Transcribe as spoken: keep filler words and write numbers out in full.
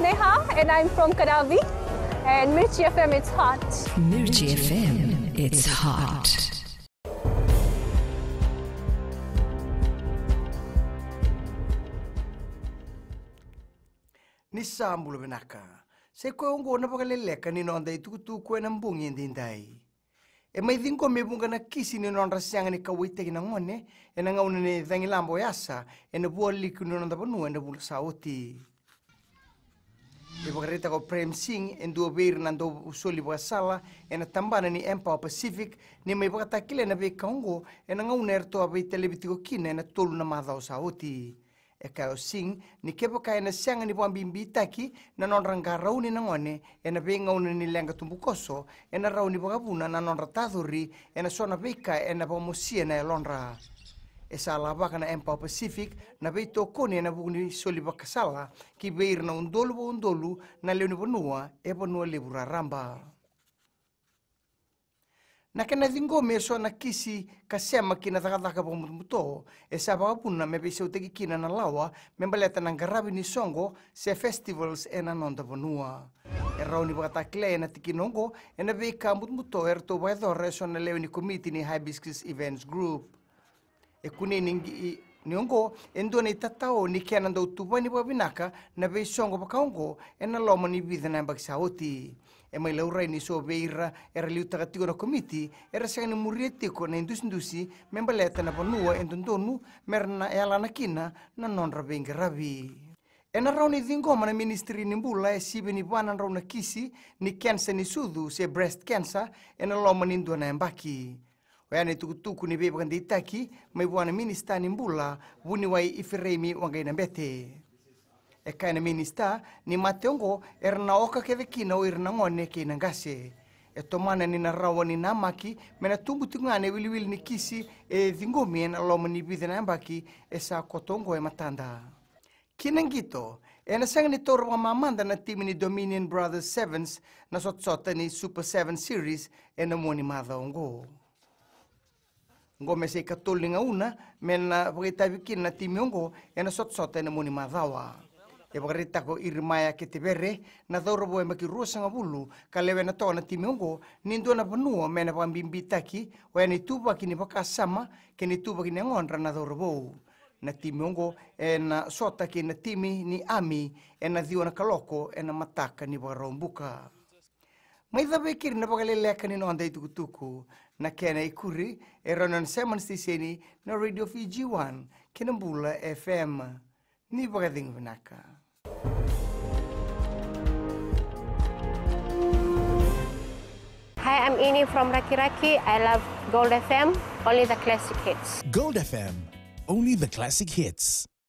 Neha, and I'm from Kadavi, and Mirchi F M, it's hot. Mirchi F M, it's hot. Ni sa bula vinaka. Sa i koya oqo na vakaleleka ni noda itukutuku ena bogi edaidai. E mai ciqomi e vuqa na kisi ni nodra sega ni kauwaitaki na gone ena gauna ni cagilaba o Yasa ena vualiku ni noda vanua ena vula sa oti. E vakaraitaka o Prem Singh, e dua vei ira na dausoli vakasala ena tabana ni Empower Pacific, ni mai vakatakilai na veika oqo ena gauna eratou a veitalevi tiko kina ena tolu na macawa sa oti. E kaya o Singh ni kevaka ena sega ni vakabibitaki na nodra qarauni na gone ena veigauna ni leqa tubukoso, ena rawa ni vakavuna na nodra tacori ena so na veika ena vakamosia na yalodra. E sa lavaka na Empower Pacific na veitokoni ena vuku ni soli vakasala ki vei ira na udolu vakaudolu na lewe ni vanua e Vanua Levu raraba. Na kena ciqomi e so na kisi ka sema ki na cakacaka vakabutobuto e sa vakavuna me veisautaki kina na lawa me baleta na qaravi ni soqo se festivals ena noda vanua. E rawa ni vakatakilai ena tikina oqo ena veika butobuto eratou vakayacora e so na lewe ni komiti ni Hibiscus Events Group. E kunei ni qi-, ni oqo e dua na itatao ni kena dau tuvani vakavinaka na veisoqo vakaoqo ena loma ni vica na yabaki sa oti. E mai laurai ni so vei ira era liutaka tiko na komiti era sega ni muria tiko na idusidusi me baleta na vanua e dodonu me ra na yalana kina na nodra veiqaravi. Ena rawa ni ciqoma na Ministry ni Bula e sivi ni va na drau na kisi ni kensa ni sucu se breast cancer ena loma ni dua na yabaki. Oya na itukutuku ni veivakadeitaki mai vua na Minisita ni Bula, Vuniwai Ifereimi Waqainabete. E kaya na minisita ni mate oqo era na oka kece kina o ira na gone kei na qase. E tomana ni na rawa ni namaki me na tubu tiko ga na iwiliwili ni kisi e ciqomi ena loma ni vica na yabaki e sa koto oqo e matada. Ki na qito, ena sega ni taura vakamamada na timi ni Dominion Brothers Sevens na sotasota ni Super Seven Series ena mua ni macawa oqo. Oqo me sa ikatolu ni gauna me na vakaitavi kina na timi oqo ena sotasota ena mua ni macawa. E vakaraitaka o Irimaya Ketevere na cauravou e yabaki ruasagavulu ka lewena toka na timi oqo ni dua na vanua me na vakabibitaki, oya na ituvaki ni vakasama kei na ituvaki ni yagodra na cauravou. Na timi oqo ena sota kei na timi ni Ami ena ciwa na kaloko ena mataka ni Vakaraubuka. Mai cava e keri na vakaleleka ni noda itukutuku. Na kena ikuri e rawa ni na sema na siteseni na Radio Fiji One kei na Bula F M. Ni vakacegu vinaka. Hi, I'm Ini from Rakiraki. I love Gold F M, only the classic hits. Gold F M, only the classic hits.